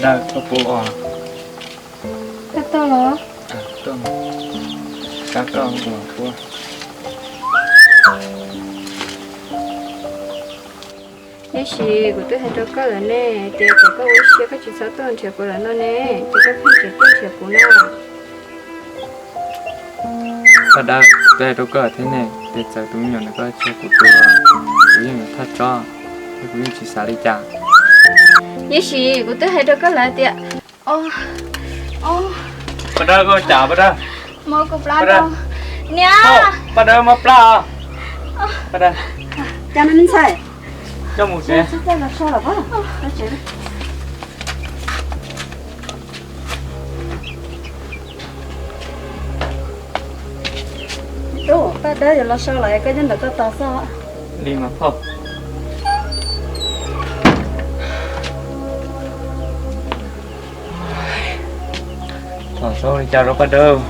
Dawb, koj puas ua? Koj tuaj los? Tuaj, kab koj ua puas? Tiam sis kuv twb hais rau koj lawm ne, tias kom koj ua siab, koj tsis txhob tuaj nrhiav kuv lawm no ne, ces koj pheej tseem tuaj nrhiav kuv na. Paj Dawb, twb hais rau koj thiab ne, tias txawm tus me nyuam ntawd koj tsis yog kuv tus los kuv yeej yuav thaj tsob, thiab kuv yeej tsis xav li cas. Tiam sis kuv twb hais rau koj lawm tias, Paj Dawb, koj ua cas Paj Dawb? Niam! Paj Dawb, mob plab os. Paj Dawb, coj mus tsev. Tub, Paj Dawb yuav los so lawm, koj nyob ntawm koj tos xwb. Li mas phauj. Thov txhob ua li cas rau Paj Dawb.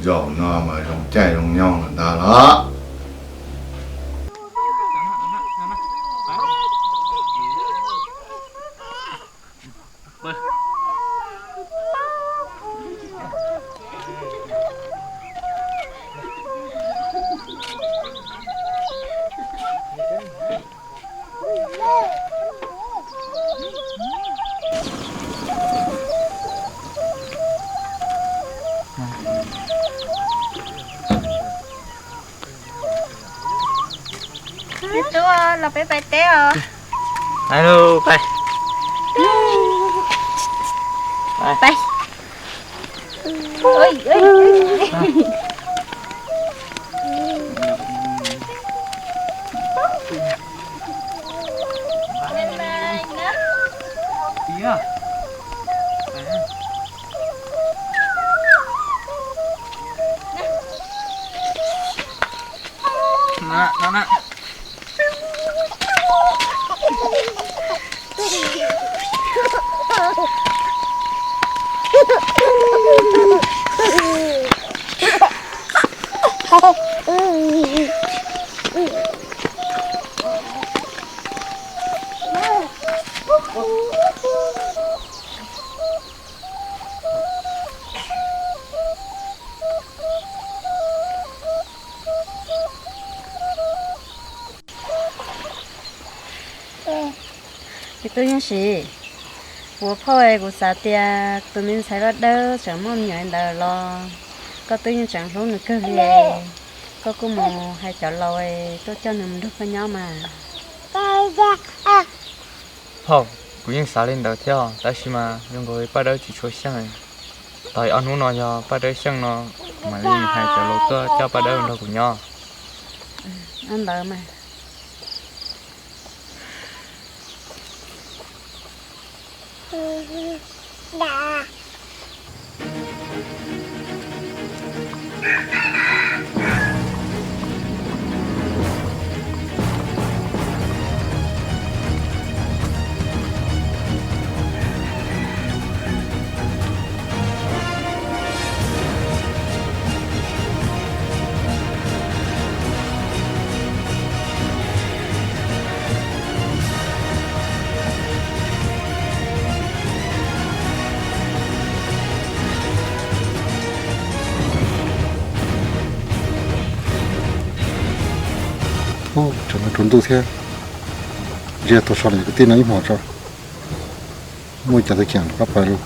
Zaum no mas zoo caij zoo nyoog lawm ntag los. Tub, los peb pais teb os. Pais. Tub Yeej Siv, kuv phauj, kuv xav tias tus me ntxhais Paj Dawb tseem muaj me nyuam li ntawd los koj twb yeej tseem hlub nws kawg li. Koj kuj mus hais cov laus tuaj coj nws mus nrog koj nyob mas. Phauj, kuv yeej xav li ntawd thiab, tab sis mas zoo nkaus li Paj Dawb tsis tshua xyeej. Tos ob hnub no yog Paj Dawb xyeej no, kuv mam li hais cov laus tuaj coj Paj Dawb nrog kuv nyob. Ntawd mas. Ub, tsam no tsaus ntuj thiab, ntshe tau so lawm kwv tij no ib hmos tso, muaj cov tau ceem rov qab pais lauj.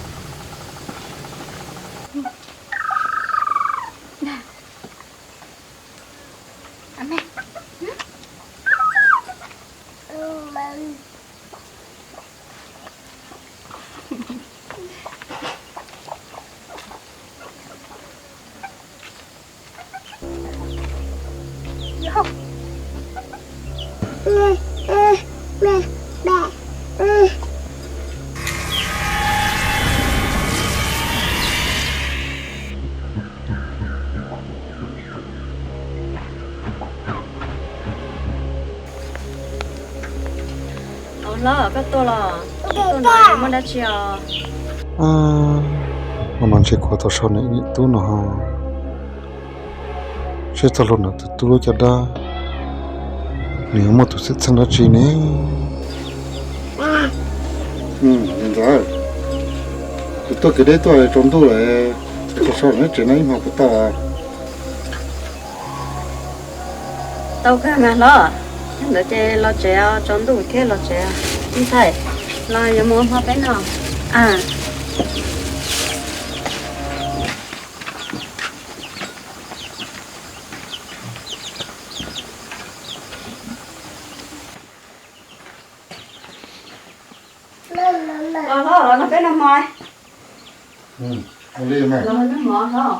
Hlob, koj tuaj los? Tuaj no muaj dab tsi os? Ua no ntshe kuv tau sau niam tub no ho. Seb txog hlua ntawm tus tub lub caj dab, nws yuav muaj tus xwm txheej dab tsi ne? Ntxawm, kuv tuaj kev deb tuaj tsaus ntuj lawm, tau sau neb tsev no ib hmo puas tau? Tau kawg mas hlob. Yog ntawd ces los tsev, tsaus ntuj thiab los tsev. Me ntxhais, los yuav mus ua hmo peb noj. Los hlob, los noj peb noj hmo. Los noj hmo hlob.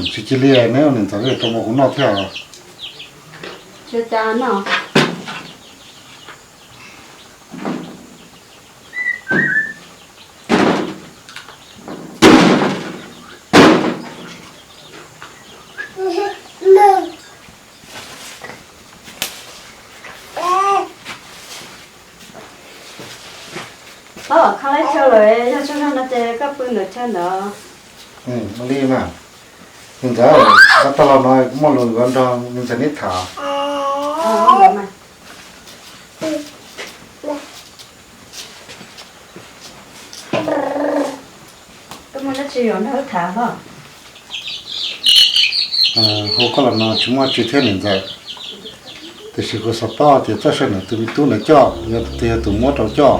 Tsis cia li, neb ua niam ntxawm rau mus kuv noj thiab. Tsis ua cas no. Hlob, kho leb chaw lawm, yog tsaug zog no ces koj pw ntawm chaw ntawd. Ua li mas. Niam ntxawm, koj tau los no kuv muaj lus yuav nrog niam ntxawm neb tham. Koj muaj dab tsi yuav nrog wb tham hlob? Hu koj los no tsis muaj tsi thiab niam ntxawm, tiam sis kuv xav paub tias txoj saw ntawm tus me tub ntawd coj yog tus twg, yog tus muab rau coj?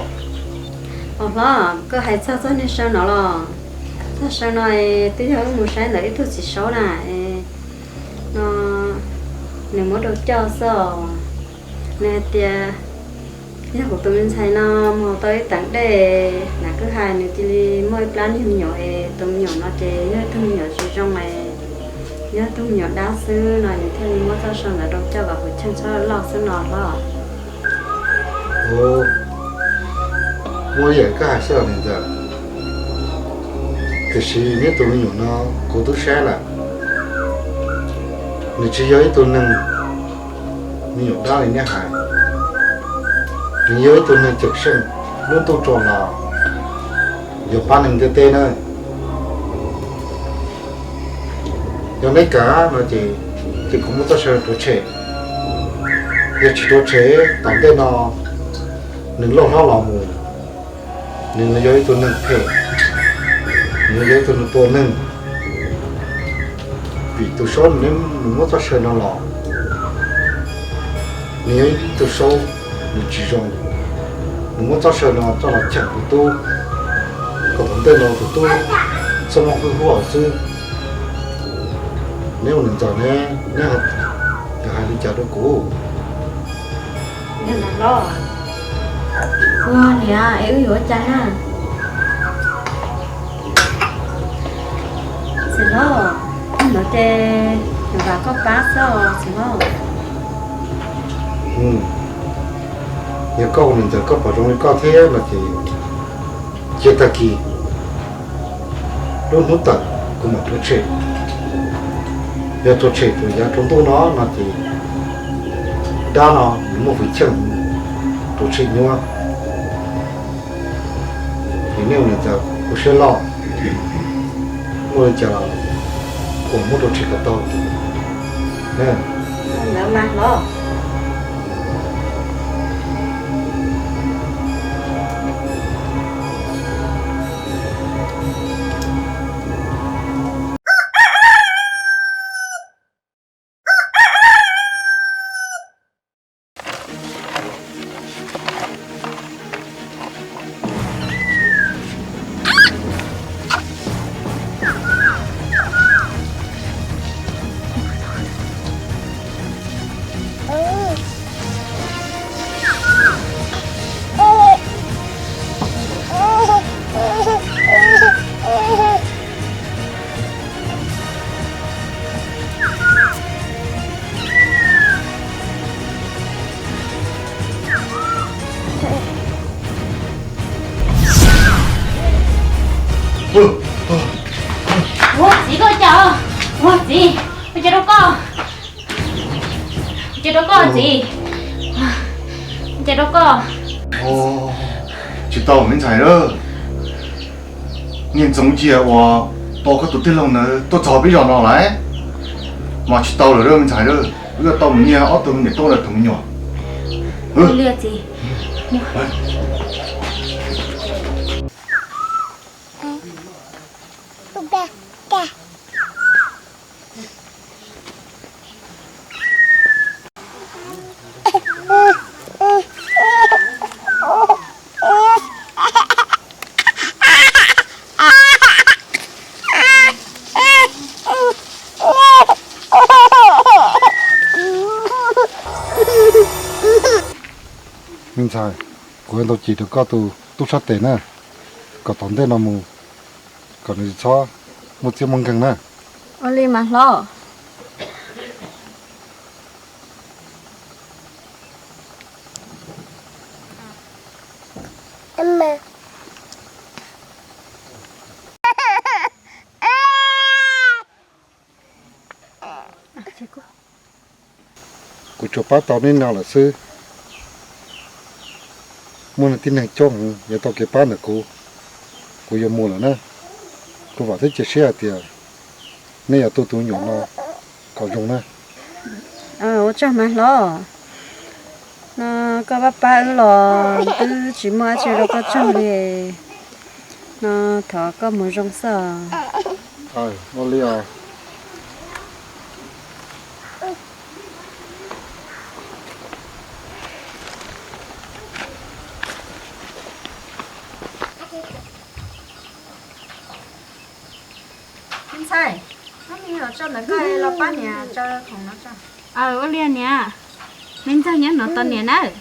Os hlob, koj hais txog txoj niag saw no los? Txoj saw no twb yog wb mus saib ntawm ib tug txiv saub na, no nws muab rau coj xwb. Nws hais tias yog kuv tus me ntxhais no mus tau ib teev dej, nam kwj ha nws cia li muaj ib plab niag me nyuam es tus me nyuam no ces yog ib tug me nyuam tsis zoo es, yog ib tug me nyuam dab xwb no nws thiaj li muab txoj saw ntawd rau coj kom hwv cheej txhob loj xwb no hlob. Muaj yam koj hais xwb los niam ntxawm, tiam sis neb tus me nyuam no kuv twb saib lawm, nws tsis yog ib tug neeg me nyuam dab li neb hais, nws yog ib tug neeg ceem seej, lub ntuj tsaus los yuav pab neeg ntiaj teb na. Yog neb kam no ces, ces kuv muab txoj saw rhuav tshem. Yog tsis rhuav tshem tom ntej no nws loj hlob los mus, nws yog ib tug neeg phem, nws yog ib tug neeg tua neeg. Vim tus saub nws muab txoj saw no los, nws yog ib tug saub, nws tsis zoo, nws muab txoj saw no coj los cheem tus tub, kom tom ntej no tus tub txhob muaj hwj huam xwb. Neb ua niam ntxawm ne, neb yuav hais li cas rau kuv? Ua niam, es wb yuav ua cas na? Txiv hlob, no ces vam koj pab xwb txiv hlob. Yog koj ua niam ntxawm koj pom zoo li koj thiab no ces, cia tag kis lub hnub tawm kuv mam rhuav tshem. Yog rhuav tshem txog yav tsaus ntuj no no ces dab no nws muaj hwv cheej rhuav tshem nyuaj. Ces nej ua niam ntxawm ua siab loj, muaj li cas los kuv muab rhuav tshem kom tau. Ua txiv, koj cas? Ua txiv, ua cas rau koj? Ua cas rau koj txiv? Ua cas rau koj? Tsis tau me ntxhais a. Niag Ntxoov Cia uas tua koj tus tij laug ntawd tuaj txog peb zos no lawm, mas tsis tau lawm me ntxhais a. Wb yuav tau mus nyiag ob tug me nyuam tuaj ntawm tus me nyuam. Ua li txiv. Me ntxhais, kuv yuav ntaus cim rau koj tus tub sab tes na, kom tom ntej no mus kom nws tsis txhob muaj txiab muaj nkeeg na. Ua li mas hlob. Kuv tsuas pab tau neb no lawm xwb. Muaj tib neeg coob heev yuav tau kev pab ntawm kuv, kuv yuav mus lawm na. Kuv vam thiab cia siab hais tias neb yuav tu tus me nyuam no kom zoo na. Ua tsaug mas hlob, no koj pab pab wb los twb tsis muaj dab tsi rau koj tsaug li, no thov koj mus zoo xwb. Ua li os. Me ntxhais, muab me nyuam tso ntawm koj los pab niam tso khoom no tso. Aw, ua li niam. Me ntxhais nyob no tos niam nawb.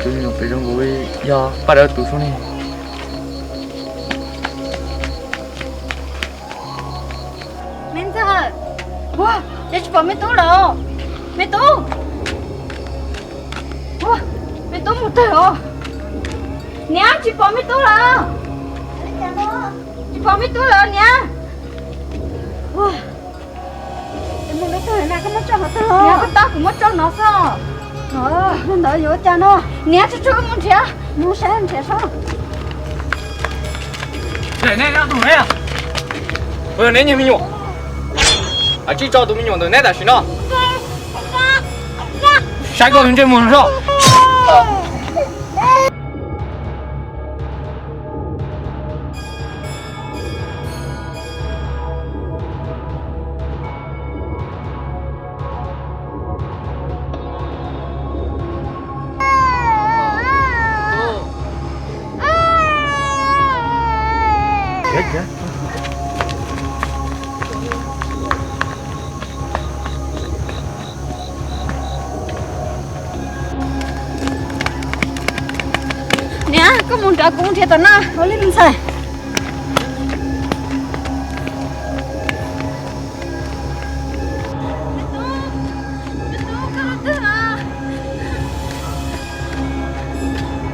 Tus me nyuam pem zoo nkaus yog paj dawb tus xwb ne. Me ntxawg, ua, cas tsis pom me tub lawm? Me tub, ua, me tub mus twg os? Niam, tsis pom me tub lawm. Tsis pom me tub lawm niam. Ua, mus me tub na, koj muab tso qhov twg los? Niam, koj tab kuv muab tso no xwb. Ua, ntawd yuav ua cas no? Niam, tsuj tsuj mus nrhiav, mus saib nrhiav seb. Neb, neb, neb, tus neb, ua yog neb niag me nyuam, tsij tso tus me nyuam ntawm neb tam sim no. Saib koj ntsej muag no. Niam, koj mus nrog kuv nrhiav tom no, ua li me ntxhais.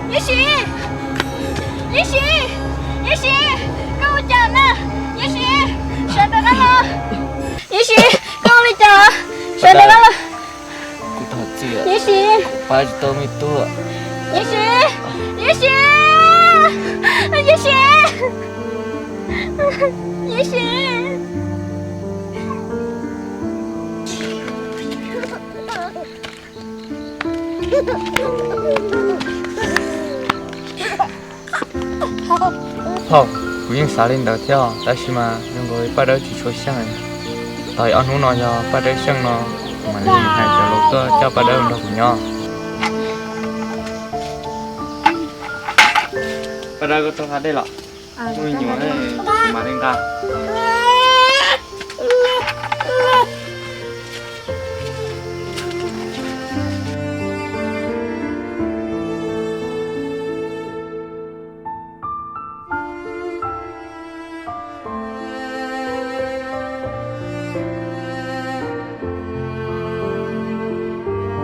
Yawm Siv, Yawm Siv, Yawm Siv, koj ua cas na? Yawm Siv, sawv ntawm no los. Yawm Siv, koj ua li cas? Sawv ntawm no los. Yawm Siv, pab tsis tau me tub. Yawm Siv, Yawm Siv, Yawm Siv, Yawm Siv. Thaum kuv yeej xav li ntawd thiab, tab sis mas zoo nkaus li Paj Dawb tsis tshua xyeej. Tos ob hnub no yog Paj Dawb xyeej no, kuv mam li hais cov laus tuaj coj Paj Dawb nrog kuv nyob. Paj Dawb, koj tau nqa dej los? Kuv me nyuam, kuv mam li nqa.